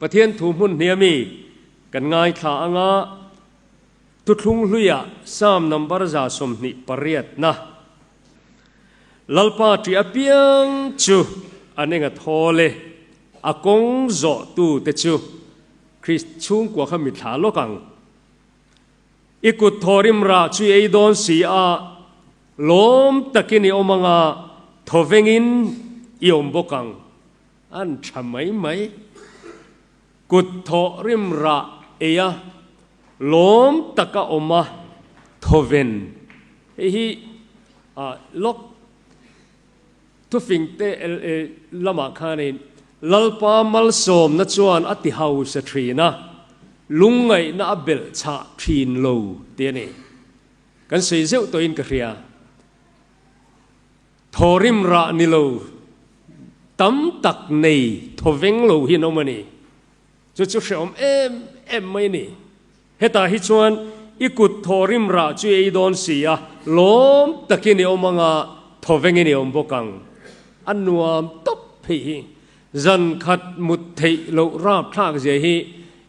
Pathian thu hmun hnia mi kan ngaithla anga Thuthlung hluiah Psalm number 28 na Lalpa ṭih apiang chu an enga thawl e, a kawng zawhtu te chu Krist chhungkua kha mithla lawk ang. I kut thawrim rah chu i ei dawn si a, lawm takin i awm anga thawvengin i awm bawk ang. An tha mai mai. Kut thawhrim rah ei a, lawm taka awm a, thawven. Hei hi lawk thufing te lamah khanin Lalpa malsawmna chuan a ti hausa thin a, lungngaihna a belh chhah thin lo tih a ni. Kan sawi zeuh tawhin ka hria. Thawrim rah ni lo tam tak nei thawveng lo hi an awm a ni. Chu chu hrehawm em em mai a ni. Hetah hi chuan i kut thawrim rah chu i ei dawn si a, lawm takin i awm anga thawvengin i awm bawk ang. A nuam tawp phei hi. Zan khat mut theih loh rapthlak zia hi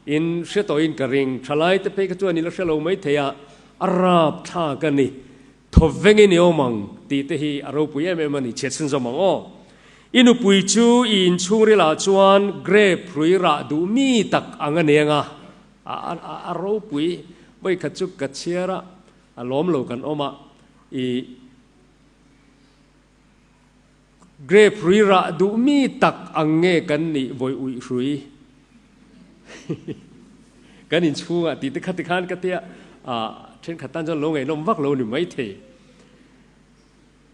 in hre tawhin ka ring. Thalai te phei kha chuan i la hre lo mai thei a, a rapthlak a ni. Thawvengin i awm ang tih te hi a ropui em em a ni, chhiat chhunzawm ang aw. I nupui chu i inchhungril ah chuan grape hrui rah duh mi tak ang a neng a, a ropui. Vawikhat chu ka chhiar a, a lawm lo kan awm a, i grape hrui rah duh mi tak ang nge kan nih vawi uih hrui kan inchhungah tih te kha tikhan ka tia a thenkhat tan chuan lo ngaihnawm vak lo ni maithei.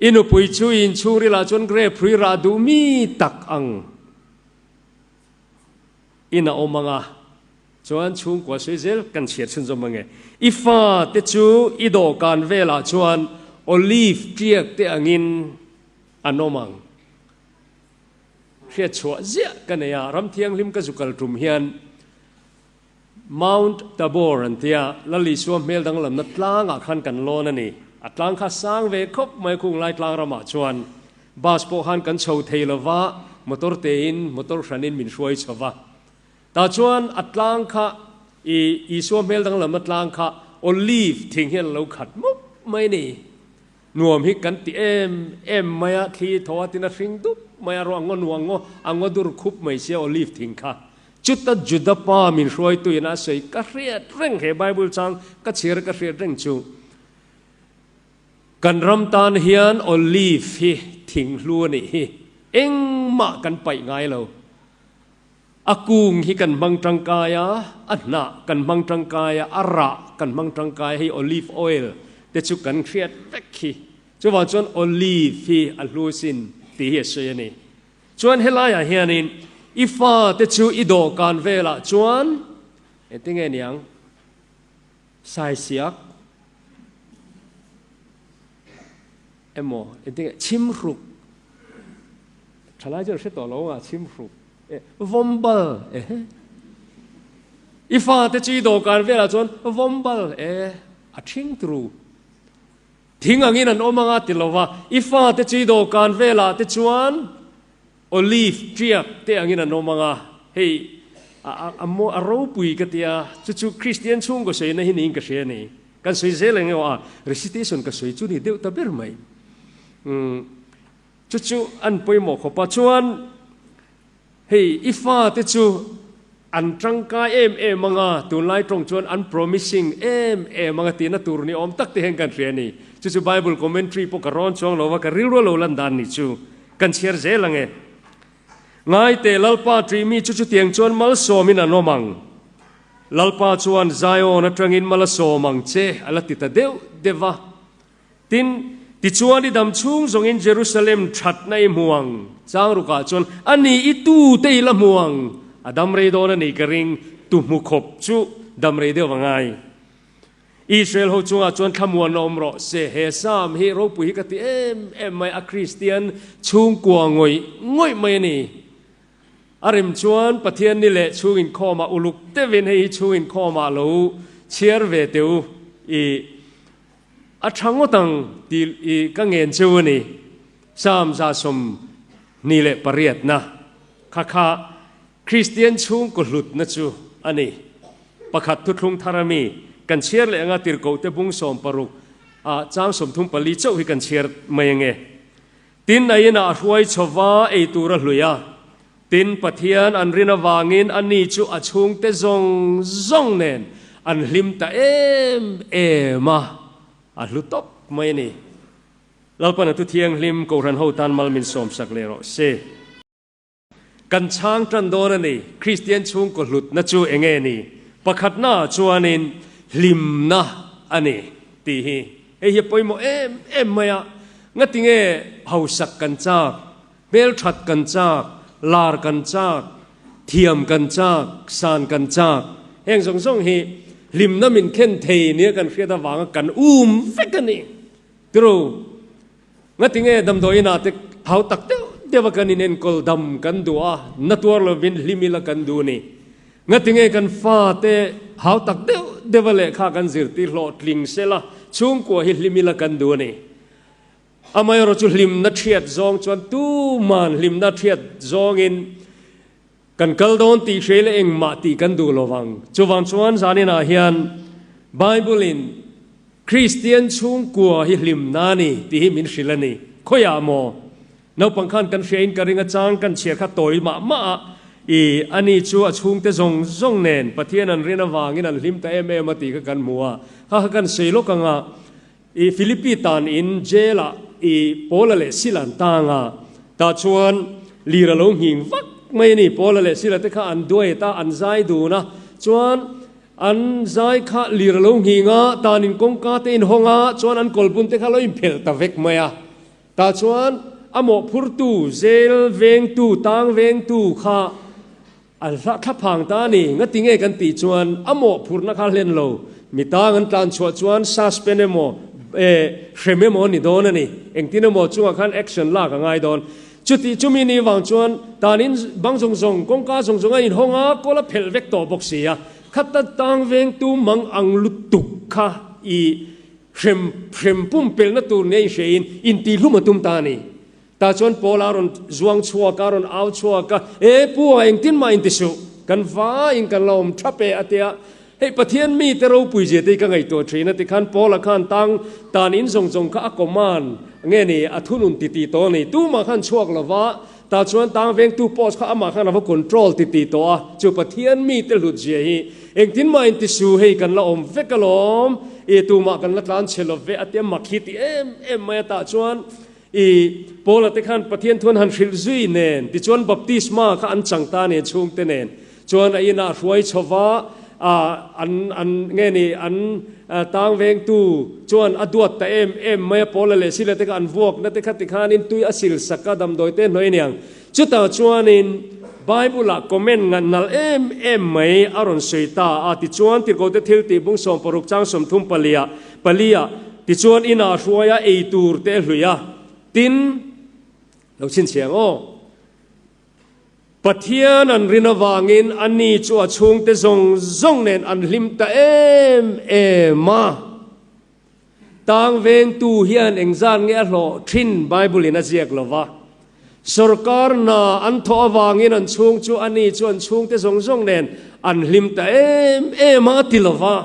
I nupui chu i inchhungrilah chuan grape hrui rah duh mi tak ang in a awm ang a, chuan chhungkua sawi zel kan chhiar chhunzawm ang e. I fa te chu i dawhkan velah chuan olive tiak te angin an awm ang. Hriat chhuah ziah ka nei a, ram thianghlim ka zu kal tum hian Mount Tabor an tia, Lal Isua hmel danglamna tlangah khan kan lawn a ni. A tlang kha sang ve khawp mai khung lai tlang ramah chuan bus pawh khan kan chho thei lo va, motor tein motor hranin min hruai chho va. Tah chuan a tlang kha i Isua hmel danglamna tlang kha olive thing hian a lo khat mup mai a ni. Nuam hi kan ti em em mai a, thli thaw a tin a hring dup mai a, ruah ngaw nuang ngaw a ngaw dur khup mai sia olive thing kha. Chuta Juda pa min hruaituin a sawi ka hriat reng he Bible chang ka chhiar ka hriat reng chu kan ram tan hian olive hi thing hlu a nih hi engmah kan paih ngai lo. A kung hi kan hmang tangkai a, a hnah kan hmang tangkai a, a rah kan hmang tangkai a, hei olive oil te chu kan hriat vek hi. Chuvang chuan olive hi a hlu sin tih hi a sawi a ni. Chuan helaiah hianin i fate chu i dawhkan velah chuan engtinge niang saisiak emaw engtinge chhimhruk thalai chuan hre tawh lo anga chhimhruk e vawmbal e i fate chu i dawhkan velah chuan vawmbal e a thing turu Thing angin an awm anga ti lova, i fate chu i dawhkan velah te chuan olive tiak te angin an awm anga, hei a a a ropui ka tia, chu chu Kristian chhungkaw sawina hi niin ka hria a ni. Kan sawi zel eng emaw a, recitation ka sawi chu ni deuh ta ber mai. Umm chu chu an pawimawh khawp a, chuan Hei, i fate chu an tangkai em em ang a, tunlai tawng chuan an promising em em ang a tihna tur ni awm tak te hian kan hria a ni. Chu chu Bible commentary pawh ka rawn chuang lo va, ka rilru lo lan dan ni chu kan chhiar zel ang e. Ngaite, Lalpa ṭih mi chu chutiang chuan malsawmin an awm ang. Lalpa chuan Zion atangin mal a sawm ang che a la ti ta deuh deuh va. Tin, tichuan i dam chhung zawngin Jerusalem thatna i hmu ang, changrukah chuan a ni i tute i la hmu ang, a dam rei dawn a ni ka ring, tu hmu khawp chu dam rei deuh a ngai. Israel ho chungah chuan thlamuan awm rawh se, he Psalm hi ropui hi ka ti em em mai, a Kristian chhungkua ngawih ngawih mai a ni. A rem chuan Pathian ni leh chhung inkhawmah uluk deuhin hei hi chhung inkhawmah lo chhiar ve teh u i A tha ngawt ang tih i ka ngen cheu a ni. Psalm 128 kha kha. Kristian chhungkaw hlutna chu a ni. Pakhat thuthlung thar ami kan chhiar leh anga tirhkohte bung 16 ah chang 34 chauh hi kan chhiar mai ange. Tin, a inah a hruai chhova ei tur a hlui a. Tin, Pathian an rin avangin a ni chu a chhungte zawng zawng nen an hlim ta em em a, a hlu tawp mai a ni. Lalpan a thu thianghlim Kohhran ho tan mal min sawmsak leh rawh se. Kan chhang tan dawn a ni. Kristian chhungkaw hlutna chu eng nge ni? Pakhatna ah chuanin hlimna a ni tih hi. Hei hi a pawimawh em em mai a. Ngati nge hausak kan chak, hmelthat kan chak, lar kan chak, thiam kan chak, san kan chak. Heng zawng zawng hi hlimna min khen thei nia kan hriat avanga kan um vek a ni. Tiro. Ngati nge damdawiin ah te hau tak deuh deuh a kan in enkawl dam kan duh a, na tuar lovin hlim ila kan duh ni. Ngati nge kan fa te hau tak deuh deuh a lehkha kan zirtir hlawhtling sela chhungkua hi hlim ila kan duh a ni. Amaherawh chu hlimna thiat zawng chuan tuman hlimna thiat zawngin kan kal dawn tih hre leh engmah tih kan duh lovang. Chuvang chuan zaninah hian Bible in Kristian chhungkua hi hlimna a ni tih hi min hrilh a ni. Khawiah maw? Naupang khan kan hria in ka ring a chang kan chhiar kha tawi mah mah a, i ani chu a chhungte zawng zawng nen Pathian an rin avangin an hlim ta em em a tih kha kan hmu a, kha kha kan sawi lawk ang a, i Philippi tan in jail ah i Paula leh Sila an tang a, tah chuan lir a lo nghing vak mai a ni, Paula leh Sila te kha an duet a, an zai dun a, chuan An zai kha lir a lo nghing a, tanin kawngka te inhawng a, chuan an kawlbun te kha lo inphelh ta vek mai a. Tah chuan a mawhphurtu, zel vengtu, tang vengtu kha a hla thla phang ta a ni. Ngati nge kan tih chuan a mawhphurhna kha hlen lo. Mi tang an tlan chhuah chuan suspend emaw, hrem emaw a ni dawn a ni. Engtin emaw chungah khan action lak a ngai dawn. Chuti chumi ni vang chuan tanin bang zawng zawng, kawngka zawng zawng a inhawng a, kawl a phelh vek tawh bawk si a. Khata tang vengtu mang ang lutuk kha i hrem hrem pumpelhna tur nia inhriain intihhlum a tum ta a ni. Tah chuan Paul a rawn zuang chhuak a, a rawn au chhuak a, E Pu a, engtin mah inti suh, kan vaiin kan la awm thap e a ti a. Hei Pathian mite ropui zia te hi ka ngaihtuah thin a tikhan Paula khan tang tan in zawng zawng kha a command nge ni a thunun ti ti tawh a ni. Tumah khan chhuak lova tah chuan tang vengtu post kha amah khan a va control ti ti tawh a. Chu Pathian mite hlut zia hi engtin mah in ti su hei kan la awm vek alawm i tumah kan la tlan chhe lo ve a tia mak hi ti em em mai a tah chuan i Paula te khan Pathian thuan han hrilh zui nen tichuan baptisma kha an chang ta nen chhungte nen Chuan a inah hruai chhova an an nge ni an tang vengtu chuan a duat ta em em mai a, Paula leh Sila te kha an vuakna te kha tikhanin tui a sil sak a damdawi te hnuai aniang. Chutah chuanin Bible-ah comment ngan nalh em em mai a rawn sawi ta a, tichuan Tirhkohte thil tih bung 16 chang 30 paliah paliah tichuan inah hruai a ei tur te a hlui a, tin lo chhinchhiah ang aw. Pathian an rin avangin ani chu a chhungte zawng zawng nen an hlim ta em em a. Tang vengtu hian engzat nge a hlawh thin Bible in a ziak lo va. Sorkar hna an thawh avangin an chhung chu ani chu an chhungte zawng zawng nen an hlim ta em em a a ti lo va.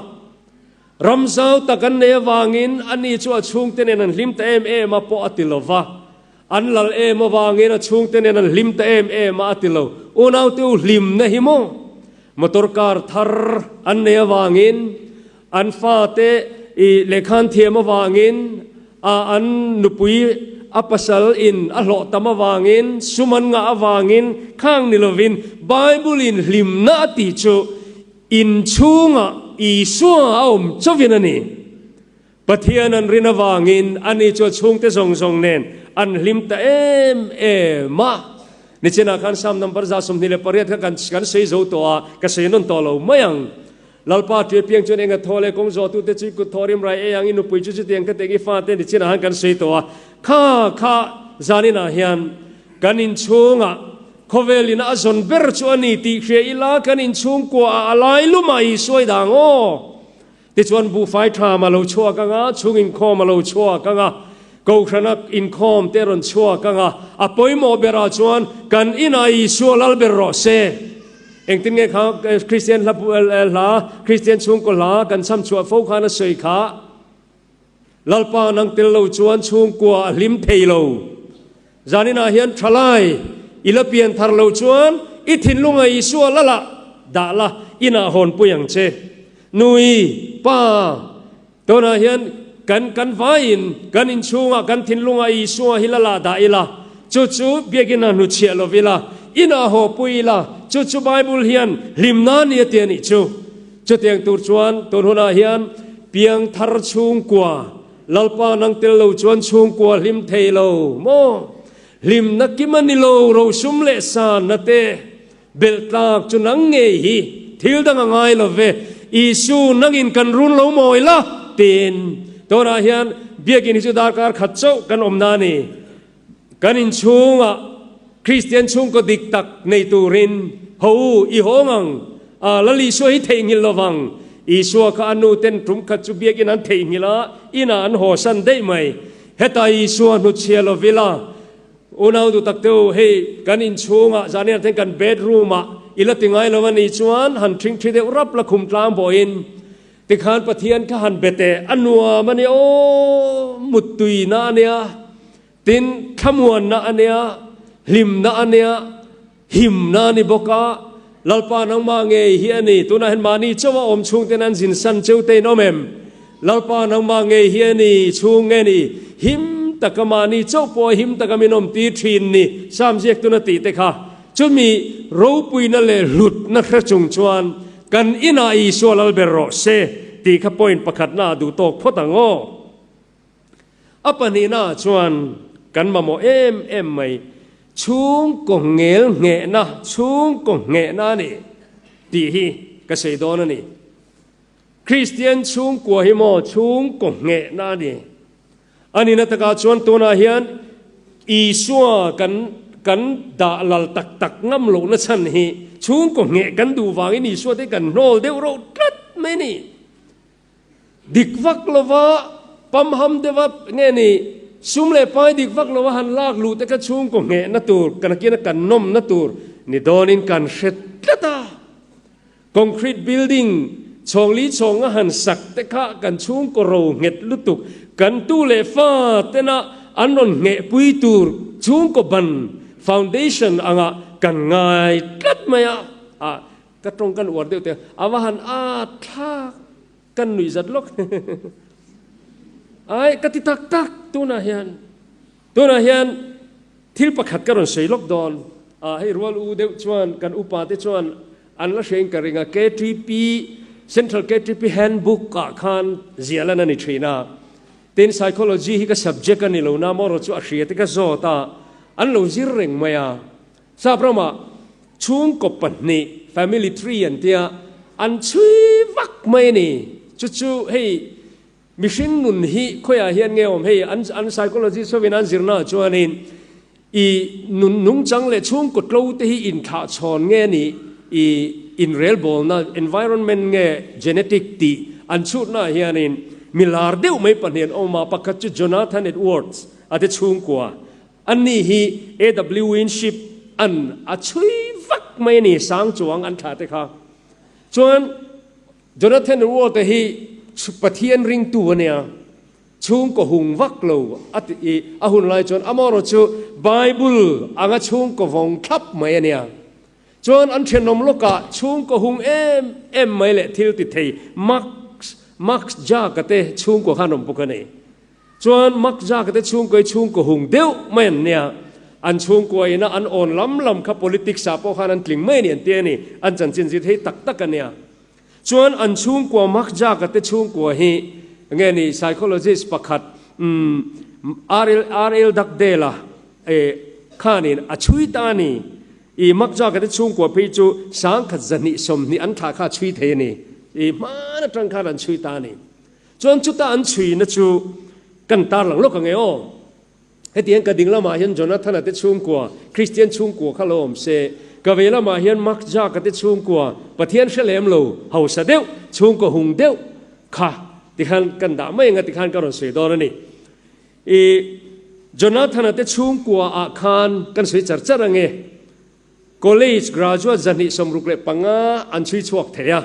Ram zau tak an nei avangin ani chu a chhungte nen an hlim ta em em a pawh a ti lo va. An lal em avangin a chhungte nen an hlim ta em em a a ti lo. Unaute u hlimna hi maw? Motor car thar an nei avangin, an fate i lehkhan thiam avangin, a an nupui a pasal in a hlawh tam avangin, sum an ngah avangin khang ni lovin Bible in hlimna a tih chu inchhungah Isua a awm chauhin a ni. Pathian an rin avangin ani chu a chhungte zawng zawng nen an hlim ta em em a. Nichinah khan Psalm number 128 kha kan kan sawi zo tawh a, ka sawi nawn tawh lo mai ang. Lalpa ṭui apiang chuan enga thaw leh kawng zawhtute chu i kut thaw rim rai ei ang, i nupui chu chutiang ka teng i fate nichinah khan kan sawi tawh a. Kha kha zaninah hian kan inchhungah khawvel ina a zawn ber chu a ni tih hria ila kan inchhungkuaah a lai lumah i sawi dang aw. Tichuan buhfai ṭham a lo chhuak ang a, chhung inkhawm a lo chhuak ang a, Kohhrana inkhawm te a rawn chhuak ang a, a pawimawh berah chuan kan inah Isua lal ber rawh se. Engtin nge kha Kristian hla hla Kristian chhungkaw hla kan chham chhuah fo khan a sawi kha? Lalpa nang tel lo chuan chhungkua a hlim thei lo. Zaninah hian thalai i la pian thar lo chuan i thinlunga Isua lalah dah la inah hawnpui ang che. Nui, pa, tunah hian kan kan vaiin kan inchhungah kan thinlunga Isua hi lalah dah ila, chu chu biakina hnuchhiah lo ila, inah hawpui ila, chu chu Bible hian hlimna ni a ti a nih chu. Chutiang tur chuan tun hunah hian piangthar chhungkua, Lalpa nang tel lo chuan chhungkua hlim thei lo maw? Hlimna kim a ni lo, rosum leh sanna te belh tlak chu nang ngei hi thil dang a ngai lo ve, Isu nangin kan run lo mawi la tiin tunah hian biakinn hi chu darkar khat chauh kan awmna a ni. Kan inchhungah Kristian chhungkaw dik tak nei turin ho u i hawng ang a, Lal Isua hi theihnghilh lo vang. Isua kha a nu ten tum khat chu biakin an theihnghilh a, inah an hawsan daih mai. Heta Isua hnutchhia lo vila, unau duh tak te u, hei kan inchhungah zaniah ten kan bedroom ah i la ti ngai lo a nih chuan han ṭhingṭhi deuh rap la khum tlang pawhin Tikhan Pathian kha han be teh, a nuam a nia aw, muttuina a nia, tin thlamuanna a nia, hlimna a nia, himna a ni bawk a, Lalpa nangmah ngei hi a ni, tunah hian mahni chauha awm chhungten an zin san cheu te in awm em? Lalpa nangmah ngei hi a ni, chhung nge ni, him taka mahni chauh pawh him taka min awm tir thin ni, Sam ziak tuna tih te kha, chumi ropuina leh hlutna hre chung chuan Kan inah Isua lal ber rawh se tih kha point pakhatnaah duh tawk phawt ang aw. A pahnihnaah chuan kan mamawh em em mai, chhungkaw ngel nghehna, chhungkaw nghehna a ni tih hi ka sawi dawn a ni. Kristian chhungkua hi maw chhungkaw nghehna a ni. A nihna takah chuan tunah hian Isua kan kan dah lal tak tak ngam lohna chhan hi chhungkaw ngheh kan duh vangin Isua te kan hnawl deuh reuh tlat mai a ni. Dik vak lova pamham deuha nge ni sum leh pai dik vak lova han lak luh te kha chhungkaw nghehna tur kan akina kan nawmna tur ni dawnin kan hre tlat a. Concrete building chhawng li chhawng a han sak te kha kan chhungkaw ro nghet lutuk, kan tu leh fa tena an rawn nghehpui tur chhungkaw ban, foundation, anga kan ngai tlat mai a, ah ka tawng kan uar deuh te a va han at thlak kan nuih zat lawk ai ka ti tak tak tunah hian. Tunah hian thil pakhat ka rawn sawi lawk dawn a, hei rual u deuh chuan kan upa te chuan an la hrein ka ring a, KTP, Central KTP Handbook ah khan ziah lan a ni thin a, tin Psychology hi ka subject a ni lo na maw erawh chu a hria te ka zawt a, an lo zir reng mai a. Sap ramah chhungkaw pahnih, family tree an tia, an chhui vak mai a ni, chu chu hei Mihring nun hi khawiah hian nge awm hei an an psychologist hovin an zirna ah chuanin i nun nungchang leh chhungkaw tlo te hi inthlahchhawn nge ni i inrelbawlna environment nge genetic tih an chhutna ah hianin mi lar deuh mai pahnih an awm a pakhat chu Jonathan Edwards a te chhungkua anni hi AW Winship an a chhui vak mai a ni sang chuang an thlah te kha chuan Jonathan Ruote hi Pathian ringtu a nia, chhungkaw hung vak lo a ti i a hun lai chuan amaherawh chu Bible anga chhungkaw vawng thlap mai a nia. Chuan an thenawm lawkah chhungkaw hung em em mai leh thil ti thei Max Max Jaka te chhungkaw khan awm bawk a ni. Chuan Max Jaka te chhungkaw hi chhungkaw hung deuh mai an nia. An chhungkua ina an awn lam lam kha politics ah pawh khan an tling mai a ni an ti a ni. An chanchin zir thei tak tak a nia. Chuan an chhungkua Mark Jaka te chhungkua hi nge ni psychologist pakhat umm RL RL Dugdale-a eh khanin a chhui ta a ni. I Mark Jaka te chhungkua phei chu sangkhat zahnih 20 an thlah kha a chhui thei a ni. I hman atang khan an chhui ta a ni. Chuan chuta an chhuina chu kan tarlang lawk ang e aw. Hetiang ka ding lamah hian Jonathana te chhungkua, Kristian chhungkua kha lo awm se, ka vei lamah hian Mark Jaka te chhungkua, Pathian hre lem lo, hausa deuh, chhungkaw hung deuh kha tikhan kan dah mai anga tikhan ka rawn sawi dawn a ni. I Jonathana te chhungkua ah khan kan sawi char char ange. College graduate 265 an chhui chhuak thei a.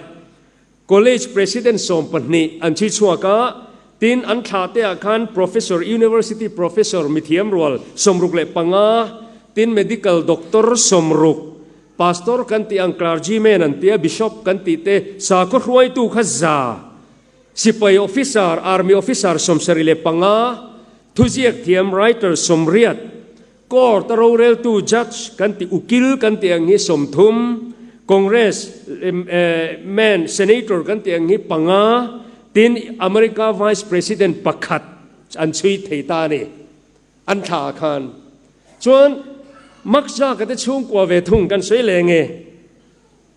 College President 12 an chhui chhuak a, tin an thlah te ah khan Professor, University Professor mithiam rual 65, tin Medical Doctor 60, Pastor kan tih ang Clergyman an tia, Bishop kan tih te, sakhaw hruaitu kha za, Sipai Officer, Army Officer 75, thuziak thiam Writer 80, Court a roreltu Judge kan tih ukil kan tih ang hi 30, Congress man Senator kan tih ang hi panga, tin America Vice President pakhat an chhui thei ta a ni. An thla ah khan chuan Mark Zuckerg te chhungkua ve thung kan sawi leh nge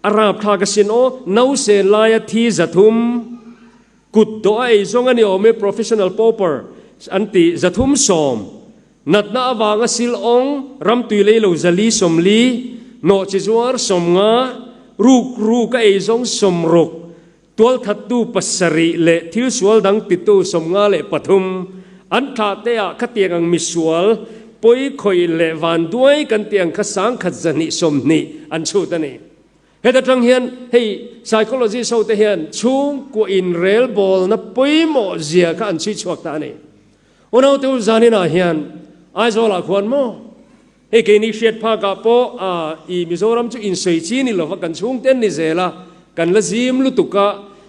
a rapthlak asin aw, nause laia thi 300 kut dawh a ei zawng a ni awm e, professional pauper an ti 310, natna avanga sil awng ramtui lei lo 440, nawh chi zuar 50, ruk ruk a ei zawng 60, Tualthattu pasarih leh thil sual dang titu 53 an thlah te ah khatiang ang misual pawi khawih leh vanduai kan tih ang kha 1220 an chhut a ni. Heta tang hian hei psychologist ho te hian chhungkua inrelbawlna pawimawh zia kha an chhui chhuak ta a ni. Unaute u zanin ah hian Aizawl ah khuan maw? Hei keini hriat phakah pawh i Mizoram chu insawi chi ni lova kan chhungten ni zel a, kan la zim lutuk a,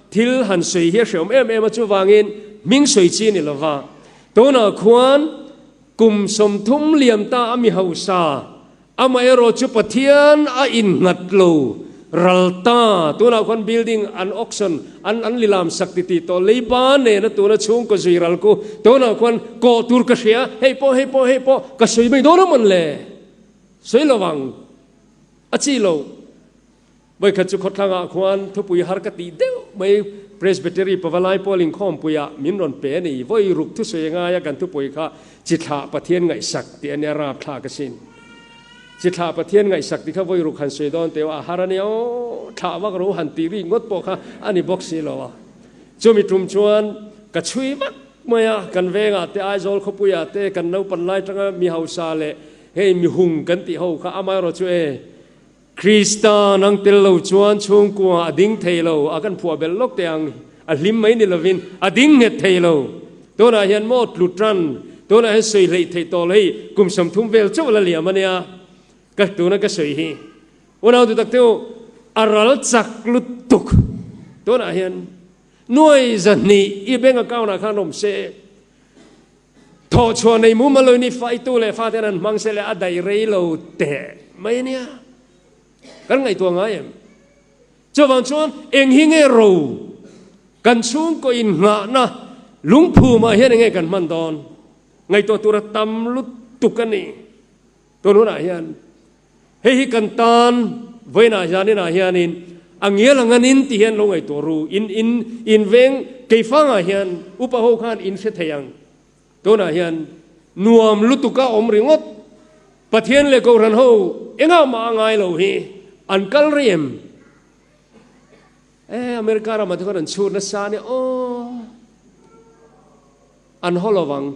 thil han sawi hi a hreawm em em a, chuvangin hming sawi chi ni lova tunah khuan kum 30 liam ta a mi hausa amaherawh chu Pathian a innghat lo ral ta, tunah khuan building an auction an an lilam sak ti tih tawh leiba nena tuna chhungkaw zui ral ku tunah khuan kawh tur ka hria hei pawh hei pawh hei pawh ka sawi mai dawn a mawn le sawi lo ang a chi lo vawikhat chu khawthlangah khuan thupui har ka tih deuh mai Presbytery Pavalai Pawl inkhawmpuiah min rawn pe a ni vawi ruk thusawi a ngai a kan thupui kha chithlah Pathian ngaihsak tih a nia rapthlak asin. Chi thlah Pathian ngaihsak ti kha vawi ruk han sawi dawn teh a har a nia aw, thlah vak ro han tih rik ngawt pawh kha a ni bawk si lo a. Chumi tum chuan ka chhui vak mai a, kan vengah te Aizawl khawpuiah te kan naupan lai tanga mi hausa leh hei mi hung kan tih ho kha amaherawh chu e, Krista nang tel lo chuan chhungkua a ding thei lo a kan phuah belh lawk teh ang, a hlim mai ni lovin a ding nghet thei lo. Tunah hian maw tlu tan, tunah hian sawi hleih theih tawh lo hei kum 30 vel chauh la liam a nia ka tuna ka sawi hi. Unau duh tak te u, a ral chak lutuk tunah hian nuai 200 i bank account ah khan awm se, Thawh chhuah nei mumal lo in i faitu leh faten an hmang se leh a daih rei lo teh mai a nia. Kan ngaihtuah ngai em? Chuvang chuan eng hi nge ro kan chhungkaw innghahna lungphumah hian eng nge kan hman dawn? Ngaihtuah tura tam lutuk a ni. Tun hunah hian hei hi kan tan vawiinah hianinah hianin a ngial ang anin ti hian lo ngaihtuah ru. In in in veng keifangah hian upa ho khan in hre thei ang. Tunah hian nuam lutuka awm ringawt Pathian leh Kohhran ho engah mah a ngai lo hi an kal rih em? E America ramah te khuan an chhut nasa ania aw. An haw lovang.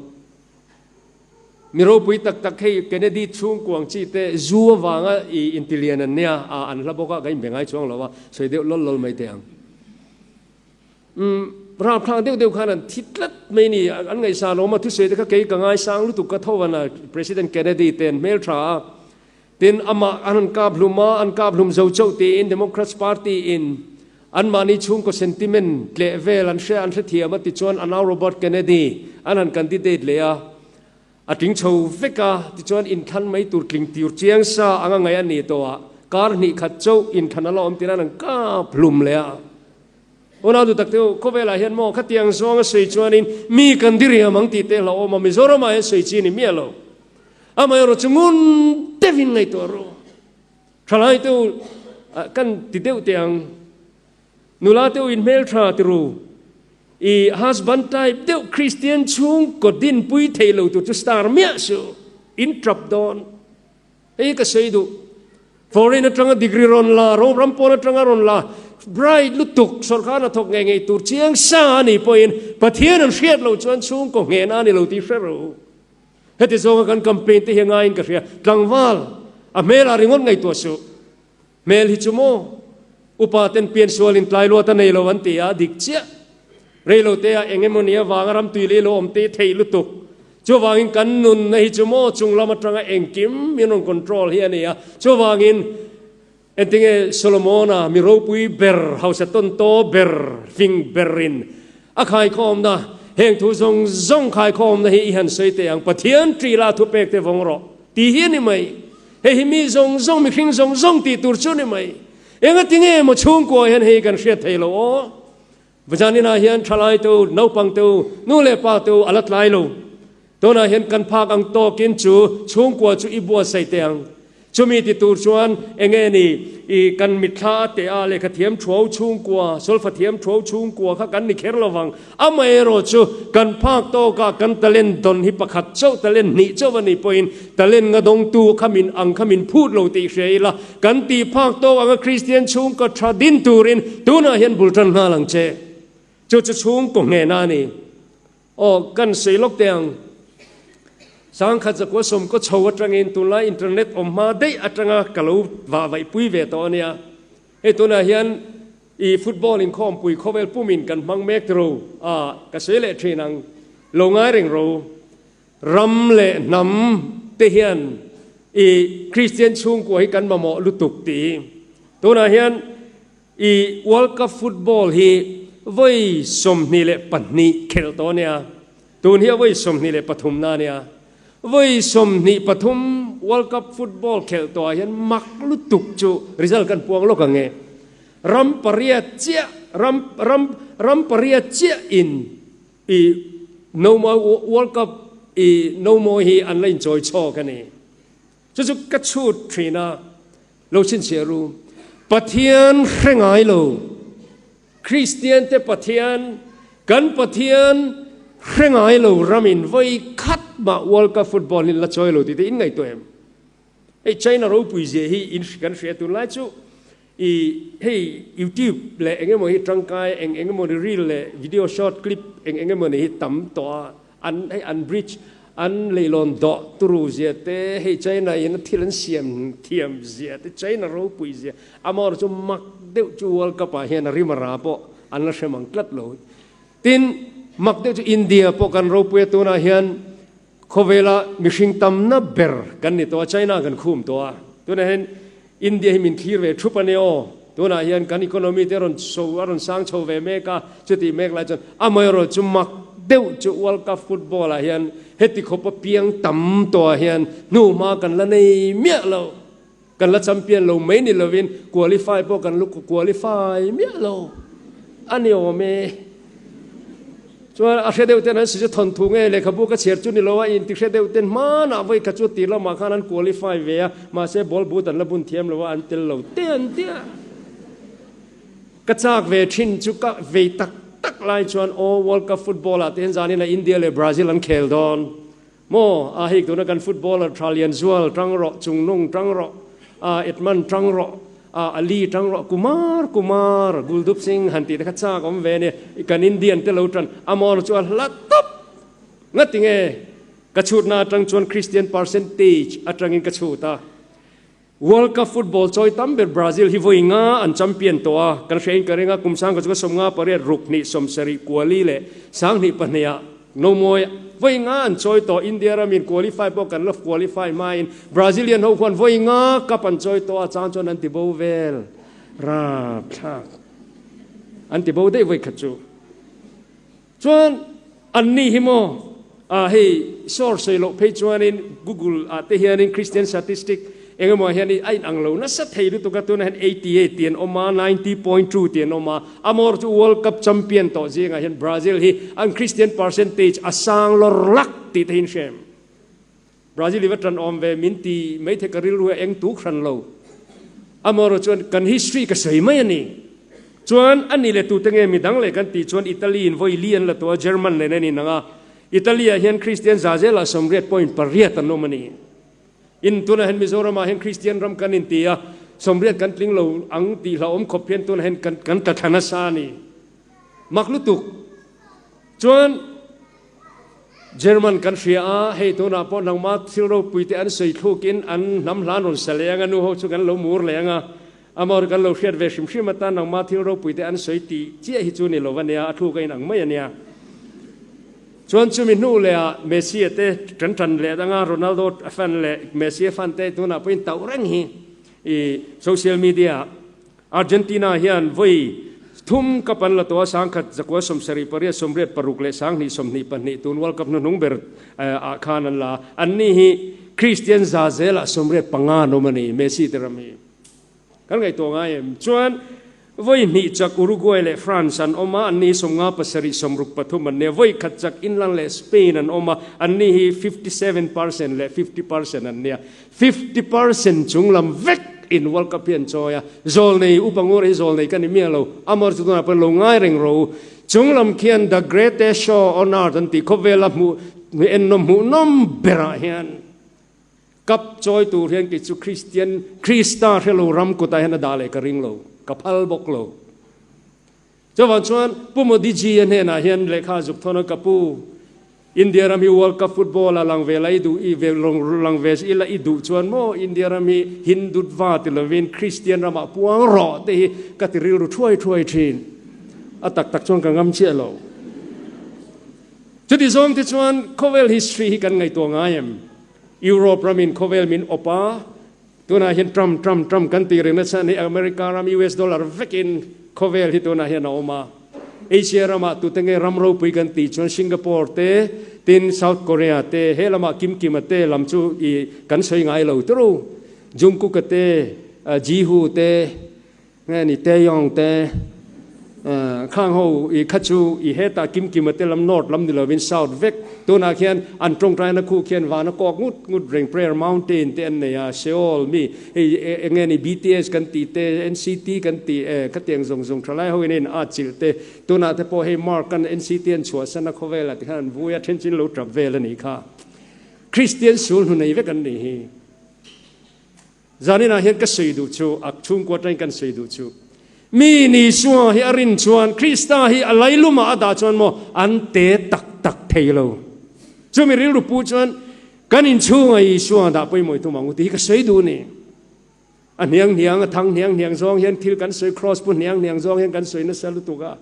Mi ropui tak tak hei Kennedy chhungkuang chi te zu avanga i intilian an nia a an hla bawk a, ka inbe ngai chuang lo a, sawi deuh lawl lawl mai teh ang. Umm rapthlak deuh deuh khan an thi tlat mai ni, an ngaihsan awm a, thusawi te kha kei ka ngaisang lutuk ka tho an a, President Kennedy te an hmeltha a, Tin, amah an han kap hlum a, an kap hlum zo chauh tiin Democrats Party in anmahni chhungkaw sentiment tleh vel an hre an hrethiam a tichuan a nau Robert Kennedy an han candidate leh a, a tling chho vek a, tichuan inthlan mai tur tling tir chiang sa anga ngaih a ni tawh a, kar hnih khat chauh inthlan a la awm tiin an han kap hlum leh a. Unau duh tak te u, khawvelah hian maw khatiang zawnga sawi chuanin mi kan diriam ang tih te hlauhawm a, Mizoramah hian sawi chi a ni miah lo. Amaherawh chu ngun deuhin ngaihtuah rawh. Thalai te u, kan ti deuh teh ang. Nula te u in hmeltha ti ru. I husband type deuh Kristian chhungkaw dinpui thei lo tur chu star miah suh. In trap dawn. Hei ka sawi duh. Foreign atanga degree rawn la, ram pawn atanga rawn la, bright lutuk, sawrkar hnathawk ngei ngei tur chiang sa a nih pawhin Pathian an hriat loh chuan chhungkaw nghehna a ni lo tih hre rawh u. Heti zawnga kan campaign te hi a ngaiin ka hria. Tlangval, a hmelah ringawt ngaihtuah suh. Hmel hi chu maw upa ten piansual in tlai luat a nei lo an ti a, dik chiah. Rei lo te ah eng emaw ni avanga ram tui leh lo awm te theih lutuk. Chuvangin kan nunna hi chu maw chung lam atanga engkim min rawn control hi a ni a. Chuvangin entinge Solomona mi ropui ber, hausa tawn taw ber, fing berin a khaikhawmna, heng thu zawng zawng khaikhawmna hi i han sawi teh ang, Pathian ṭih la thupek te vawng rawh tih hi a ni mai. Hei hi mi zawng zawng, mihring zawng zawng tih tur chu a ni mai. Engatinge maw chhungkua hian hei kan hriat thei lo aw? Vazaninah hian thalai te u, naupang te u, nu leh pa te u a la tlai lo. Tunah hian kan phak ang tawkin chu chhungkua chu i buatsaih teh ang. Chumi ti tur chuan enge ni i kan mitthla a teh a, lehkha thiam thuau chhungkua, solfa thiam thuau chhungkua kha kan ni kher lo vang. Amaherawh chu kan phak tawkah kan talent dawn hi pakhat chauh, talent hnih chauh a nih pawhin talent nga dawngtu kha min ang kha min phut lo tih hria ila, Kan tih phak tawk anga Kristian chhungkaw tha din turin tunah hian bul tan nghal ang che. Chu chu chhungkaw nghehna a ni. Aw, kan sawi lawk teh ang. Sangkhat zakua sawmkaw chho atangin tunlai internet awm hma daih atanga ka lo vah vaihpui ve tawh a nia. Hei tunah hian i football inkhawmpui khawvel pumin kan hmang mek tiro a, ka sawi leh thin ang. Lo ngai reng ro. Ram leh hnam te hian i Kristian chhungkua hi kan mamawh lutuk tih. Tunah hian i World Cup football hi vawi 22 khelh tawh a nia. Tun hi a vawi 23 na a nia. Vawi 23 World Cup football khelh tawhah hian mak lutuk chu result kan puang lawk ang e. Ram pariat chiah ram ram ram pariat chiah in I no mawi World Cup i no mawi hi an la inchawi chhawk a ni. Chu chu ka chhut thin a, lo chhinchhiah ru. Pathian hre ngai lo. Kristian te Pathian, kan Pathian hre ngai lo ramin vawi khat mah World Cup football hi la chawi lo tih te in ngaihtuah em? Hei China ropui zia hi in kan hria tunlai chu I hei YouTube leh eng emaw hi tangkai eng eng emaw ni reel leh video short clip eng eng emaw ni hi tam tawh a, an hei an bridge an leilawn dawh turu zia te hei China in a thil an siam thiam zia te China ropui zia amaherawhchu chu mak deuh chu World Cup ah hian a rim a ra pawh an la hrem ang tlat lo. Tin, mak deuh chu India pawh kan ropui a tunah hian Khawvela mihring tamna ber kan ni tawh a, China kan khum tawh a. Tunah hian India hi min thlir ve thup a ni aw. Tunah hian kan economy te a rawn chho, a rawn sang chho ve mek a, chutih mek lai chuan amaherawh chu mak deuh chu World Cup football ah hian heti khawpa piang tam tawh ah hian hnuhma kan la nei miah lo. Kan la champion lo mai ni lovin qualify pawh kan la qualify miah lo a ni awm e. Chuan a hre deuh ten an si chu thawnthu nge lehkhabu ka chhiar chu ni lo a, inti hre deuh ten hmanah vawi khat chu tir lamah khan an qualify ve a, mahse ball boot an la bun thiam lo a, an tel lo te an ti a. Ka chak ve thin chu ka vei tak tak lai chuan aw World Cup football ah te hian zanin a India leh Brazil an khel dawn. Maw, a hei tuna kan footballer tha lian zual tang rawh, Chungnung tang rawh, a Edman tang rawh, a Ali tang rawh, Kumar Kumar, Guldup Singh han tih te kha chak awm ve ania, kan Indian te lo tan, a maw chu a hla tawp. Ngati nge ka chhutna atang chuan Christian percentage atangin ka chhut a. World Cup football chawi tam ber Brazil hi vawi nga an champion tawh a, kan hria in ka ring a, kum sangkhat chu ka 58 ruk hnih 70 kuali leh 22 ah nomawi vawi nga an chawi tawh, India ramin qualify pawh kan la qualify hmain Brazilian ho khuan vawi nga cup an chawi tawh a, chang chuan an ti bo vel rapthlak an ti bo daih vawi khat chu. Chuan anni hi maw ah hei source sawi loh phei chuanin Google ah te hianin Christian statistic eng emaw ah hian a inang lo nasa thei lutuk a, tunah hian 88 tih an awm a, 90.2 tih an awm a, amawr chu World Cup champion tawh zingah hian Brazil hi an Christian percentage a sang lawr lak tih te hi an hrem. Brazil i va tan awm ve min ti maithei ka rilru a eng tuk hran lo. Amaherawh chuan kan history ka sawi mai a ni. Chuan a ni leh tute nge midang leh kan tih chuan Italy in vawi li an la tawh a, German nen an inang a. Italy ah hian Christian za zelah 88.8 an awm a ni. In tunah hian Mizoram ah hian Christian ram kan inti a, 80 kan tling lo ang tih hlauhawm khawp hian tunah hian kan kan tla thla nasa a ni. Mak lutuk. Chuan German kan hria a, hei tunah pawh nangma thil ropui te an sawi thlukin an hnam hlan rawn sa leh ang a, nu ho chu kan lo mur leh ang a. Amor kan lo hriat ve hrim hrim atan nangma thil ropui te an sawi tih chiah hi chu ni lo ania, a thluk a inang mai ania. Chuan chumi hnu leh ah Messi a te kan tan leh danga Ronaldo a fan leh Messi a fan te tunah pawhin tauh reng hi i social media ah Argentina hian vawi thum cup an la tawh a, 1000, 970, 86 leh 2022 tun World Cup hnuhnung ber ah khan an la a. Anni hi Christian za zelah 85 an awm a ni, Messi te ram hi. Kan ngaihtuah ngai em? Chuan vawi hnih chak Uruguay leh France an awm a, anni hi 57, 63 an ni a. Vawi khat chak England leh Spain an awm a, anni hi 57% leh 50% an ni a. 50% chung lam vek in World Cup hi an chawi a, zawlnei upa ngur hi zawlnei ka ni miah lo, amor chu tunah pawhin lo ngai reng rawh u. Chung lam khian The Greatest Show on Earth an tih khawvela hmuh ennawm hmuhnawm berah hian Cup chawi tur hian kei chu Kristian Krista hrelo ram kutah hian a dah leh ka ring lo, ka phal bawk lo. Chuvang chuan Pu Modi ji a hnenah hian lehkha zuk thawn a, Ka pu, India ram hi World Cup football a lang ve la i duh i ve lang ve ila i duh chuan maw India ram hi Hindutva ti lovin Christian ramah puang rawh te hi ka ti rilru thuai thuai thin. A tak tak chuan ka ngam chiah lo. Chuti zawng te chuan khawvel history hi kan ngaihtuah ngai em? Europe ramin khawvel min awp a, Tunah hian Trump, Trump, Trump kan tih reng nasa ni America ram US dollar vekin khawvel hi tunah hian a awm a. Asia ramah tute nge ram ropui kan tih chuan Singapore te, tin South Korea te, he lamah Kim Kima te lam chu i kan sawi ngai lo turu. Jungkook-a te, Jihu te, Nge ni Taeyong te khang ho i kha chu i hetah Kimkima te lam North lam ni lovin South vek tunah khian an tawngtaina khu khian vana kawk ngut ngut reng Prayer Mountain te an nei a Seoul mi hei enge ni BTS kan tih te NCT kan tih e khatiang zawng zawng thalai ho in a in at chilh te tunah te pawh hei Mark an NCT an chhuahsan a khawvelah tikhan an vui a then chin lo tap vel a nih kha Kristian sul hnu nei vek an nih hi. Zaninah hian ka sawi duh chu, a chhungkua atangin kan sawi duh chu, mi ni Isua hi a rin chuan, Krista hi a lailumah a dah chuan maw an te tak tak thei lo. Chumi rilru pu chuan kan inchhunga Isua dah pawimawh tum ang u tih hi ka sawi duh a ni. A hniang hniang, a thang hniang hniang zawng hian thil kan sawi, kraws pu hniang hniang zawng hian kan sawi nasa lutuk a.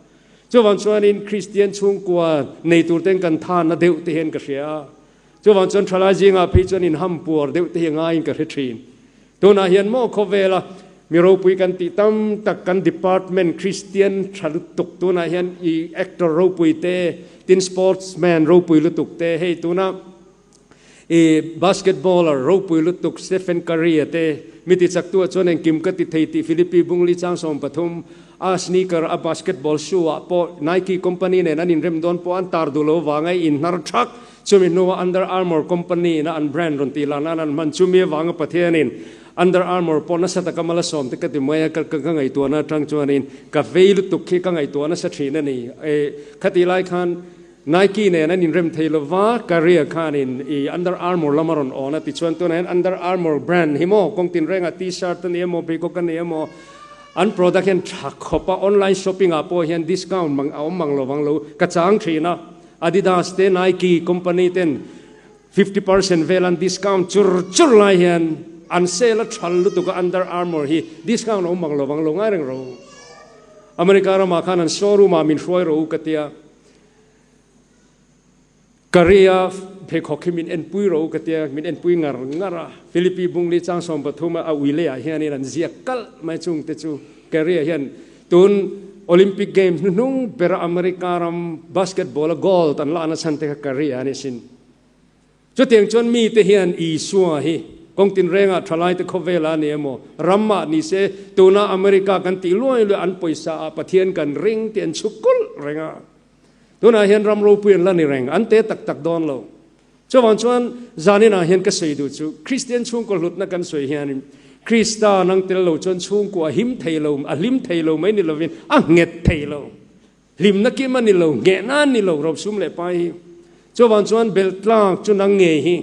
Chuvang chuanin Kristian chhungkua nei tur ten kan than na deuh te hian ka hria a. Chuvang chuan thalai zingah phei chuan inham puar deuh te hi ngaiin ka hre thin. Tunah hian maw khawvela mi ropui kan tih tam tak kan department Kristian tha lutuk tunah hian i actor ropui te, tin sportsman ropui lutuk te, hei tuna i basketballer ropui lutuk Stephen Curry a te, mi ti chaktu ah chuan engkim ka ti thei tih Philippi Bungli chang 13 a sneaker a basketball shoe ah pawh Nike company nen an inrem dawn pawh an tar duh lo vanga i inhnar thak. Chumi hnuah Under Armour company ina an brand rawn tih lah nan an hman. Chumi avanga Pathianin Under Armour pawh nasa taka mal a sawm te ka ti mai a, ka ka ngaihtuahna atang chuanin ka vei lutuk khi ka ngaihtuah nasa thin a ni. E, khatih lai khan Nike nen an inrem thei lova, Career khanin i Under Armour lam a rawn awn a, tichuan tunah hian Under Armour brand hi maw kawng tinrengah T-shirt a ni emaw, pheikhawk a ni emaw, an product hian tha khawp a, online shopping ah pawh hian discount mang a awm mang lovang lo ka chang thin a. Adidas te Nike company ten 50% vel an discount chur chur lai hian an sale a thal lutuk a Under Armour hi discount a awm mang lovang lo ngai reng ro. America ramah khan an showroom ah min hruai ro u ka tia. Korea pheikhawk hi min enpui ro u ka tia min enpui ngar ngar a. Philippi Bungli chang 13 a ui leiah hianin an ziak kalh mai chung te chu Korea hian Tun Olympic Games hnuhnung bera America ram basketball a gold an la nachhan te kha career a ni sin. Chutiang chuan mite hian Isua hi kawng tinrengah thalaite khawvela a ni emaw, ramah ni se, tuna America kan tih luai luai an pawisa ah Pathian kan ring tih an chhuk kulh reng a. Tunah hian ram ropui an la ni reng, an te tak tak dawn lo. Chuvang chuan zaninah hian ka sawi duh chu Kristian chhungkaw hlutna kan sawi hianin Krista nang tel lo chuan chhungkua a him thei lo, a hlim thei lo mai ni lovin a nghet thei lo. Hlimna kim a ni lo, nghehna a ni lo Robsum leh Pai hi. Chuvang chuan belh tlak chu nang ngei hi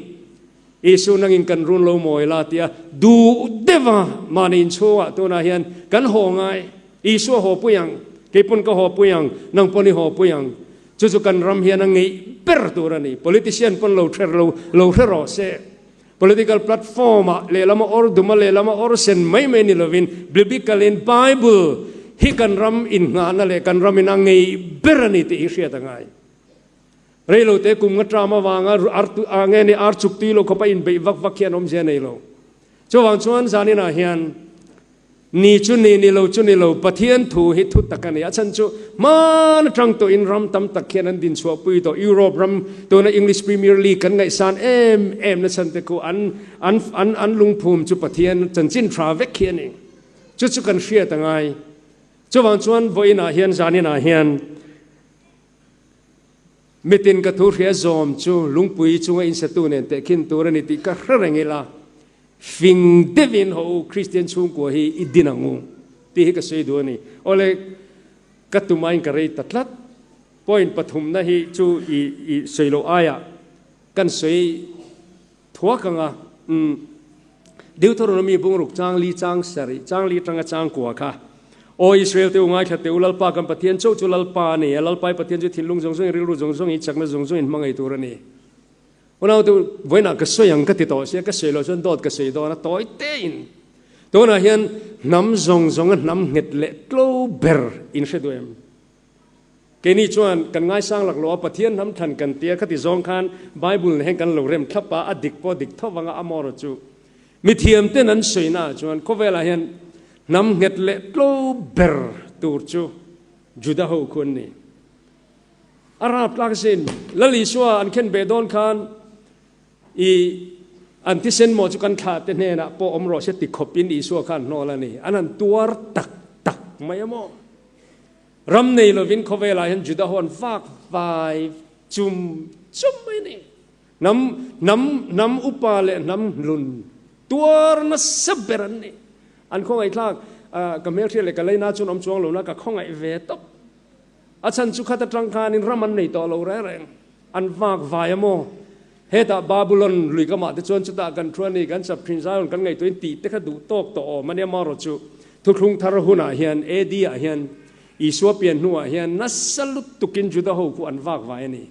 Isu nangin kan run lo mawi la tia duh deuha mahni inchhungah tunah hian kan haw ngai. Isua haw pui ang, kei pawn ka haw pui ang, nang pawn i haw pui ang. Chu chu kan ram hian a ngeih ber tur a ni. Politician pawn lo hre lo, lo hre rawh se. Political platform ah lehlam a awr dum a lehlam a awr sen mai mai ni lovin Biblical in Bible hi kan ram innghahna leh kan ram in a ngei ber a ni tih hi hriat a ngai. Reilo te kum nga tram avanga ar nge ni ar chuk tui lo khawpa inbeih vak vak hian awmzia nei lo. Chuvang chuan zaninah hian Ni chu ni, ni lo chu ni lo, Pathian thu hi thu tak a ni. A chhan chu hman atang tawhin ram tam tak hian an dinchhuahpui tawh. Europe ram tuna English Premier League kan ngaihsan em em na chhan te khu an an an an lungphum chu Pathian chanchin tha vek hi a ni. Chu chu kan hriat a ngai. Chuvang chuan vawiinah hian zaninah hian mitin ka thu hria zawm chu lungpui chunga insatu nen tehkhin tur a ni tih ka hre reng ila. Fing deuhin haw u Kristian chhungkua hi i din ang u tih hi ka sawi duh a ni. Awle ka tumain ka rei ta tlat. Point pathumna hi chu i i sawi loh aiah kan sawi thuak ang a. Umm Deuteronomy bungruk chang li chang sarih chang li atanga chang kua kha Aw Israel te u ngaithla teh u Lalpa kan Pathian chauh chu Lalpa a ni a, Lalpa i Pathian chu thinlung zawng zawngin rilru zawng zawngin chakna zawng zawngin hmangaih tur a ni. Unaute, vawiinah ka sawi ang ka ti tawh sia, ka sawi loh chuan dawt ka sawi dawn a, tawi tein. Tunah hian hnam zawng zawnga hnam nghet leh tlo ber in hre duh em? Keini chuan kan ngaisang lak lo a, Pathian hnam thlan kan tia khati zawng khan Bible nen hian kan lo rem thlap a, a dik pawh dik tho vanga amaherawh chu mithiam ten an sawina ah chuan khawvelah hian hnam nghet leh tlo ber tur chu Juda ho khu an ni. A rap tlak sin. Lal Isua an khen beh dawn khan i an thisen maw chu kan thlah te hnenah pawh awm rawh se ti khawp in Isua khan hnawl a ni. An han tuar tak tak mai a maw? Ram nei lovin khawvelah hian Juda ho an vak vai chum chum mai a ni. Hnam, hnam, hnam upa leh hnam hlun tuar nasa ber an ni. An khawngaihthlak, ka hmelhriat leh ka leina chuan awm chuang lo na ka khawngaih ve tawp. A chhan chu khat atang khanin ram an nei tawh lo reng reng. An vak vai a maw? Hetah Babulon lui kamah te chuan chutah kan thu a ni, kan chap thin Zion kan ngaihtuahin tih te kha duh tawk tawh awm a nia marawh chu Thuthlung thar hunah hian AD ah hian Isua pian hnuah hian nasa lutukin Juda ho khu an vak vai a ni.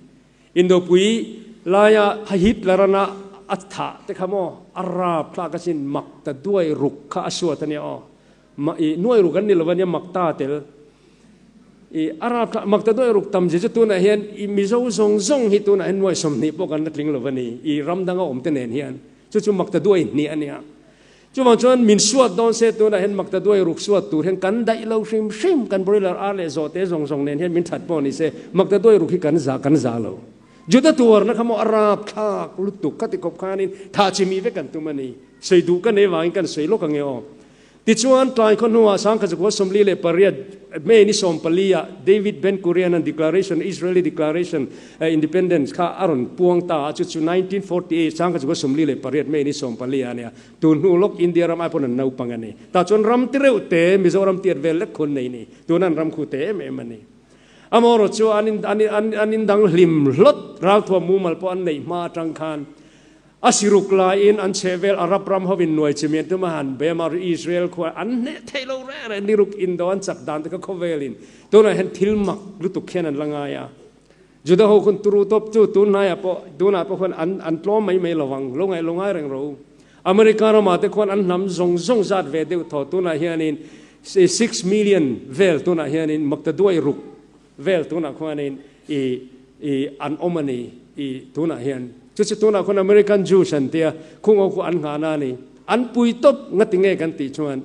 Indopui laia Hitler-ana a thah te kha maw a rap thlak asin mak ta duai ruk kha a suat a nia aw. Ma i nuai ruk an ni lo a nia mak ta tel. I Arab thla mak ta nuai ruk tam zia chu tunah hian i Mizo zawng zawng hi tunah hian nuai 20 pawh kan la tling lo a ni. I ram danga awm te nen hian chu chu mak ta duai hnih a nia. Chuvang chuan min suat dawn se tunah hian mak ta duai ruk suat tur hian kan daih lo hrim hrim kan broiler ar leh zawhte zawng zawng nen hian min that pawh ni se mak ta duai ruk hi kan za kan za lo. Juda tuarna kha maw Arab thlak lutuk ka ti khawp khanin thah chimih vek kan tum a ni. Sawi duh ka nei vangin kan sawi lawk ange aw. Tichuan, tlai khaw hnuah Sangkhazakhua 48 May ni 14 ah David Ben Gurion-a'n Declaration, Israeli Declaration, Independence kha a rawn puang ta a, chu chu 1948 Sangkhazakhua 48 May ni 14 ah a nia. Tun hnu lawk India ram ai pawn an naupang a ni. Tah chuan ram ti reuh te, Mizoram tiat vel lek khun nei ni. Tuna an ram khu te em em a ni. Amaherawh chu an an indang hlim hlawt ralthuam mumal pawh an neih hma atang khan A siruk laiin an chhehvel Arab ram hovin nuai chimian tum a han bem a, Israel khua an hneh theih lo reng reng niruk indo an chak dan te kha khawvelin tunah hian thil mak lutuk hian an la ngai a. Juda ho khun turu tawp chu tun hnaiah pawh tunah pawh khuan an an tlawm mai mai lovang lo ngaih lo ngai reng ro. America ramah te khuan an hnam zawng zawng zat ve deuh thaw tunah hianin 6 million vel tunah hianin maktaduai ruk vel tunah khuanin i i an awm a ni i tunah hian chu chu tunah khuan American Jews an tia khung ho khu an nghahna a ni an pui tawp ngati nge kan tih chuan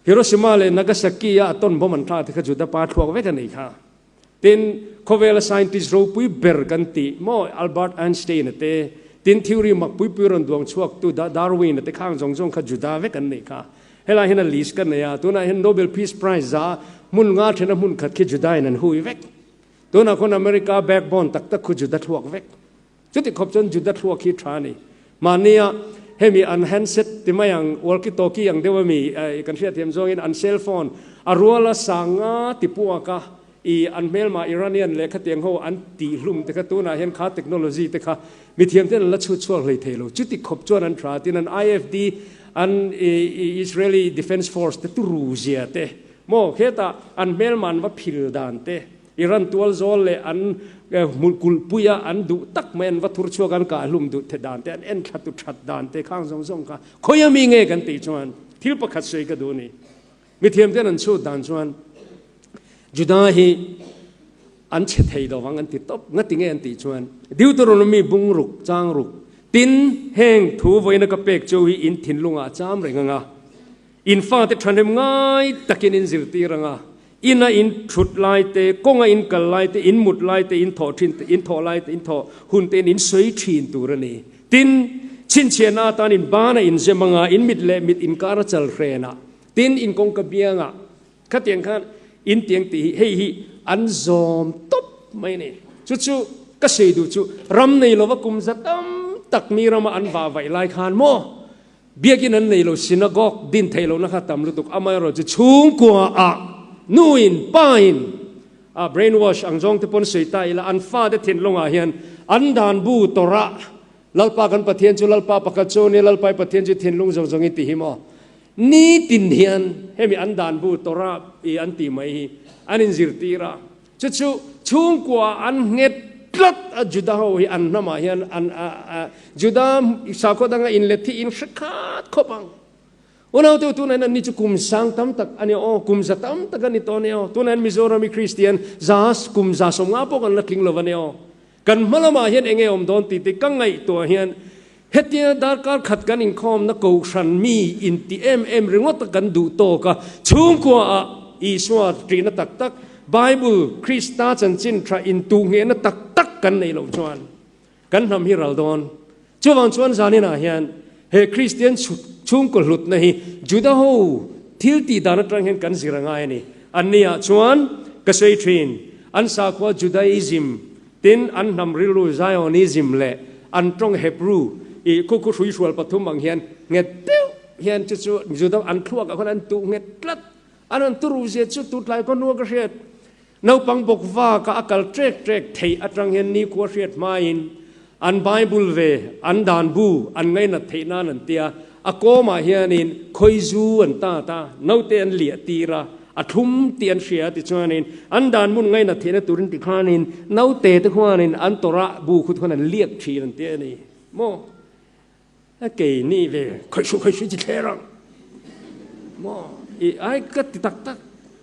Hiroshima leh Nagasaki a atom bomb an thlak te kha Juda pa thluak vek a nei kha tin khawvela scientist ropui ber kan tih maw Albert Einstein a te tin theory mak pui pui rawn duang chhuak tu Darwin a te khang zawng zawng kha Juda vek an nei kha Helai hian a list ka nei a, tunah hian Nobel Peace Prize za hmun nga thena hmun khat khi Juda in an hui vek. Tunah khuan America backbone tak tak khu Juda thluak vek. Chuti khawp chuan Juda thluak hi tha a ni. Mahnia hemi an handset ti mai ang, walkie talkie ang deuh ami kan hriatthiam zawngin an cell phone a ruala sanga ti puak a, I an hmelma Iranian lehkha tiang ho an tih hlum te kha tunah hian kha technology te kha mithiam ten an la chhut chhuak hlei thei lo. Chuti khawp chuan an tha tin an IFD an Israeli Defence Force te turu zia te maw khetah an hmelma an va phil dan te Iran tual zawl leh an Hmul kulhpuia an duh tak mai an va thur chhuak an kah hlum duh the dan te an en thla tu that dan te khang zawng zawng kha khawi ami nge kan tih chuan thil pakhat sawi ka duh a ni. Mithiam ten an chhut dan chuan Juda hi an chhe thei lo vang an ti tawp ngati nge an tih chuan Deuteronomy bung ruk chang ruk tin heng thu vawiina ka pek chu hi in thinlungah a cham reng anga in fate thahnem ngai takin in zirtir anga Ina in thut lai te, kawnga in kal lai te, in mut lai te, in thawh thin te, in thawh lai te, in thawh hun tein in sawi thin tur a ni. Tin, chhinchhiahna atan in bana in zem anga, in mit leh mit inkar a chal hrenah, tin, in kawngka biangah khatiang khan in tiang tih hi hei hi an zawm tawp mai a ni. Chu chu ka sawi duh chu ram nei lova kum za tam tak mi rama an vah vaih lai khan maw? Biakinn an nei lo, synagogue din theih lohna kha tam lutuk. Amaherawhchu chhungkua ah nuin, pain a brainwash ang zawng te pawn sawi ta ila an fate thinlungah hian an dan bu Torah, Lalpa kan Pathian chu Lalpa pakhat chu nia, Lalpa i Pathian chu thinlung zawng zawng i ti hi maw? Nitin hian hemi an dan bu Torah i an tih mai hi an inzirtir a. Chu chu chhungkua an nghet tlat a, Juda ho hi an hnamah hian an Juda sakhaw danga inlet hi in hre khat khawp ang. Unaute tunah hian anni chu kum sang tam tak a ni aw, kum za tam tak a ni tawh a ni aw. Tunah hian Mizoram hi Kristian za kum za 50 pawh kan la tling lo a ni aw. Kan hma lamah hian eng nge awm dawn tih te ka ngaihtuah hian hetia darkar khat kan inkhawmna kohhran mi inti em em ringawt a kan duh tawk a, chhungkuaah Isua ṭihna tak tak, Bible, Krista chanchin ṭha intuhnghehna tak tak kan neih loh chuan kan hnam hi ral dawn. Chuvang chuan zaninah hian he Kristian chhungkaw hlutna hi Juda ho thil tih dan atang hian kan zir a ngai a ni. Anniah chuan ka sawi thin, an sakhua Judaism tin an hnam rilru Zionism leh an tawng Hebrew i khu khu hruihrual pathum ang hian nghet deuh hian chu chu Juda an thluakah khuan an tuh nghet tlat. An rawn turu zia chu tutlai khaw hnua ka hriat. Naupang bawk vaka a kal ṭek ṭek theih aṭang hian nikhua hriat hmain an Bible ve an dan bu an ngainat theih nan an tia, a kawmah hianin khawizu an tat a, naute an liah tir a, a thlum tih an hria tichuanin an dan hmun ngainat theihna turin tikhanin naute te khuanin an Torah bu khu chuan an liak ṭhin an tia a ni maw? A kei ni ve khawihhru khawihhru chi thler ang maw i ai ka ti tak tak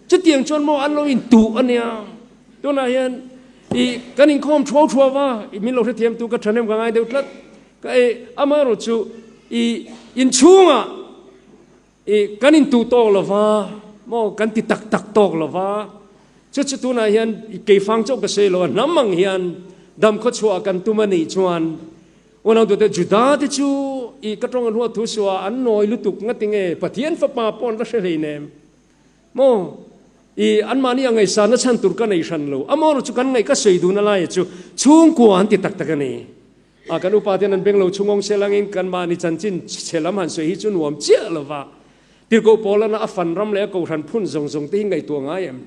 chutiang chuan maw an lo in tuh a nia tunah hian i kan inkhawm thuau thuau va i min lo hrethiam tu ka thahnem ka ngai deuh tlat ka e amaherawh chu i inchhungah i kan intuh tawk lova maw kan ti tak tak tawk lova chu chu tunah hian keifang chauh ka sawi lo a hnam ang hian dam khawchhuah kan tum a nih chuan Unau tute Juda te chu i ka tawng an huat thu suah an nawi lutuk ngati nge Pathian fapa pawh an va hre hleinem maw i anmahni a ngaihsanna chhan tur ka nei hran lo amaw chu kan ngaih ka sawi dun a laia chu chhungkua an ti tak tak a ni a kan upa ten an beng lo chhungawng sel angin kan mahni chanchin chhe lam han sawi hi chu nuam chiah lova tirhkoh pawlana a fan ram leh a kohhran phun zawng zawng te hi ngaihtuah ngai em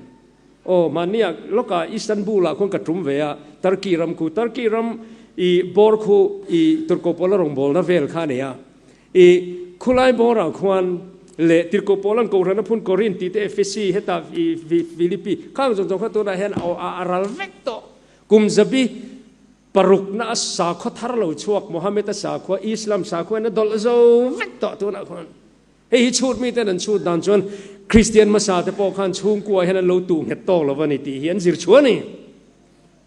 Aw, mahnia lawkah Istanbul ah khuan ka tum ve a, Turkey ram khu, Turkey ram i bawr khu i Turko pawl a rawngbawlna vel kha a nei a, i khulai bawrah khuan leh Tirko pawl an kohhran a phun Korin tih te Ephesi hetah i Philippi khang zawng zawng kha tunah hian a ral vek tawh. Kum zabi parukna a sakhua thar lo chhuak Mohammed a sakhua Islam sakhua in a dawlh zo vek tawh tunah khuan. Hei hi chhut miten an chhut dan chuan Kristian hmasa te pawh khan chhungkua hian an lo tuh nghet tawk lo a ni tih hi an zir chhuah a ni.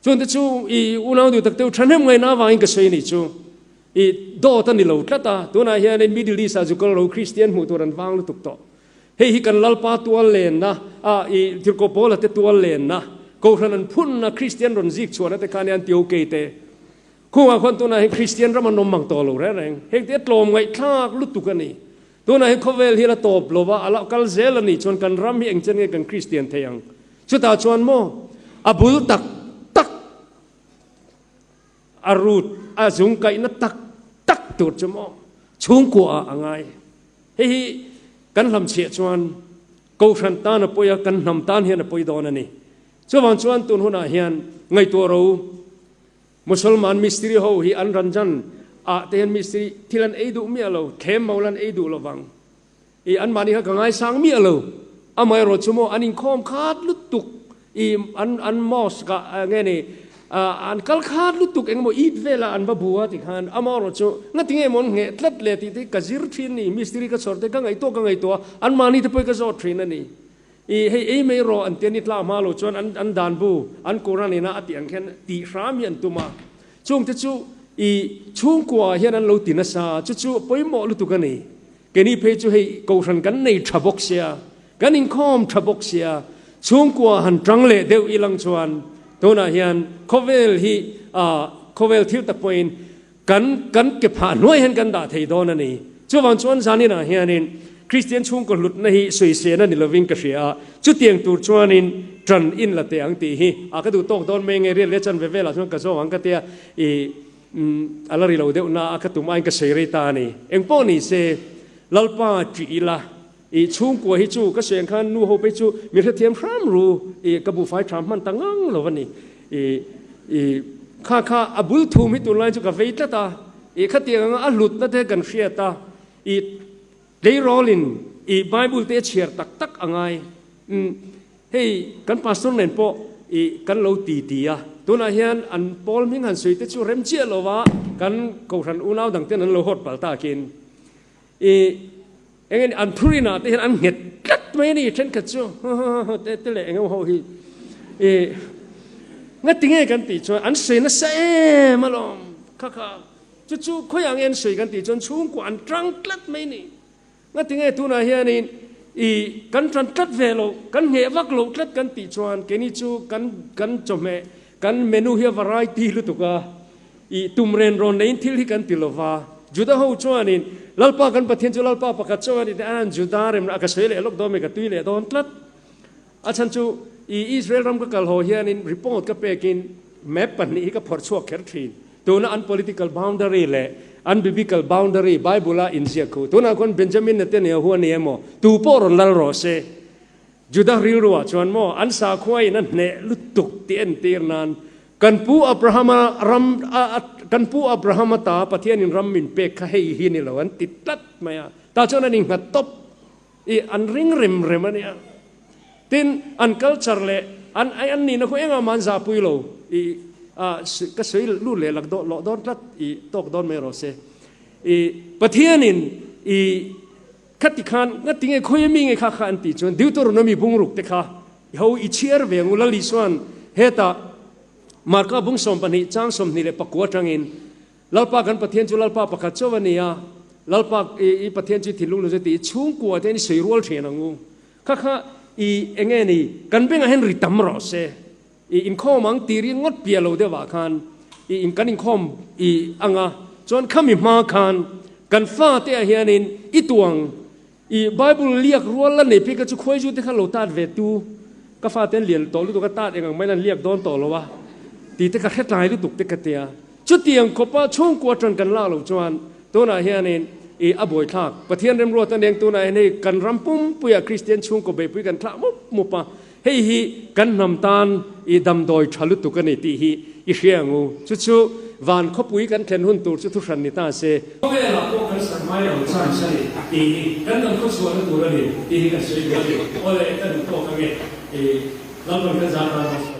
Chuan te chu i unau duh tak te u thahnem ngaihna avangin ka sawi a nih chu. I dawt a ni lo tlat a, tunah hianin Middle East ah zu kal lo Kristian hmuh tur an vang lutuk tawh. Hei hi kan Lalpa tual lenna a i Tirhkoh Paula te tual lenna, Kohhran an phunna Kristian rawn zik chhuahna te khan i Antiochei te Khungah khuan tunah hian Kristian ram an awm mang tawh lo reng reng. Heng te tlawm ngaihthlak lutuk a ni. Tunah hian khawvel hi a la tawp lo va, a la kal zel a nih chuan kan ram hi engchen nge kan Kristian thei ang? Chutah chuan maw a bul tak tak, a root, a zung kaihna tak tak tur chu maw chhungkua ah a ngai. Hei hi kan hlamchhiah chuan Kohhran tan a pawi a, kan hnam tan hian a pawi dawn a ni. Chuvang chuan tun hunah hian ngaihtuah ro. Musalman mistiri ho hi an ranjan ah te hian mistiri thil an ei duh miah lo, thlem mawl an ei duh lovang. I anmahni kha ka ngaisang miah lo. Amaherawh chu maw an inkhawm khat lutuk i an an mosque ah nge ni An kal khat lutuk engemaw it velah an va bu a tikhan amaherawhchu ngatinge maw an ngheh tlat le tih te hi ka zir thin a ni, mistiri ka chhawr te ka ngaihtuah ka ngaihtuah a, anmahni te pawh hi ka zawt thin a ni. Ih hei ei mai rawh an tia ni tla hma lo chuan an an dan bu an Quran ina a tih ang khian tih hram hi an tum a, chungte chu ih chhungkua ah hian an lo ti nasa a, chu chu pawimawh lutuk a ni. Keini phei chu hei kohhran kan nei tha bawk sia, kan inkhawm tha bawk sia, chhungkua han tang leh deuh ilang chuan tunah hian khawvel hi khawvel thil tak pawhin kan kan ke phah hnuai hian kan dah thei dawn a ni. Chuvang chuan zaninah hianin Kristian chhungkaw hlutna hi sawisena ni lovin ka hria a, chutiang tur chuanin tan in la teh ang tih hi a ka duh tawk dawn mai nge riat leh chanve velah chuan ka zawng ang ka tia i Umm, a la ri lo deuh na a, ka tum aiin ka sawi rei ta a ni. Engpawh ni se, Lalpa ṭih ila, i chhungkua hi chu ka sawi ang khan nu ho phei chu min hrethiam hram ru, i ka buhfai ṭha hman ta ngang lo a ni. I, i, kha kha a bul thum hi tunlai chu ka vei tlat a, i khatiang anga a hlutna te kan hriat a, i tleirawlin i Bible te a chhiar tak tak a ngai. Umm, Hei kan pastor nen pawh i kan lo ti ti a, tunah hian an pawl hming han sawi te chu rem chiah lo va, kan kohhran unau dang ten an lo hawt palh takin i eng nge an thurin ah te hian an nghet tlat mai a ni thenkhat chu te te leh eng emaw ho hi i ngati nge kan tih chuan an sawi nasa em alawm kha kha chu chu khawiah nge an sawi kan tih chuan chhungkua an tang tlat mai a ni. Ngati nge tunah hianin i kan tan tlat ve lo, kan ngheh vak lo tlat kan tih chuan keini chu kan kan chawhmeh, kan menu hi a variety lutuk a, i tum ren rawn neiin thil hi kan ti lo va. Juda ho chuanin Lalpa kan Pathian chu Lalpa pakhat chuan a ti a, Juda remna a ka sawi leh lawk dawn mai, ka tui leh dawn tlat. A chhan chu i Israel ram ka kal haw hianin report ka pekin map pahnih hi ka phawrh chhuak kher thin. Tuna an political boundary leh an biblical boundary Bible a inziak khu. Tunah khuan Benjamin Netanyahu a ni emaw, tu pawh rawn lal rawh se. Judah rilruah chuan maw an sakhua in a hneh lutuk tih entir nan kan pu Abrahama ram kan pu Abrahama ta Pathianin ram min pek kha hei hi ni lo an ti tlat mai a. Tah chuan an innghat tawp. I an ring rem rem a nia. Tin, an culture leh an an nihna khu engah mah an zahpui lo. I a ka sawi lut leh lak dawn loh dawn tlat i tawk dawn mai rawh se. I Pathianin i khati khan ngati nge khawi mi nge kha kha an tih chuan Deuteronomy bungruk te kha i ho i chhiar ve ang u Lal Isua'n hetah Marka bung 12 chang 24 atangin Lalpa kan Pathian chu Lalpa pakhat chauh a ni a, Lalpa i Pathian chu i thinlung lo chu tih i chhungkua te hian i sawi rual thin ang u. Kha kha i eng nge ni, kan bengah hian ri tam rawh se. I inkhawm ang tih ri ngawt piah lo deuhah khan i in kan inkhawm i ang a, chuan khami hma khan kan fate ah hianin i tuang i Bible liak rual la nei phei kha chu khuaizu te kha lo tat ve tu ka fate an lian tawh lutuk a tat eng ang maiin an liak dawn tawh lo a tih te ka hre tlai lutuk te ka tia. Chutiang khawpa chhungkua ṭan kan lak loh chuan tunah hianin i a buaithlak. Pathian remruat a neng tunah hian hei kan ram pumpuiah Kristian chhungkaw beihpui kan thlah mup mup a, hei hi kan hnam tan i damdawi ṭha lutuk a ni tih hi i hria ang u. Chu chu van khawpui kan thlen hun tur chu thuhran ni ta se. Khawvelah pawh kan sarmai lo chance a ni tih hi kan dam khawchhuahna tur a ni tih hi kan sawi duh a ni. Awle ka duh tawk ange i Lalpan kan zah tan bawk.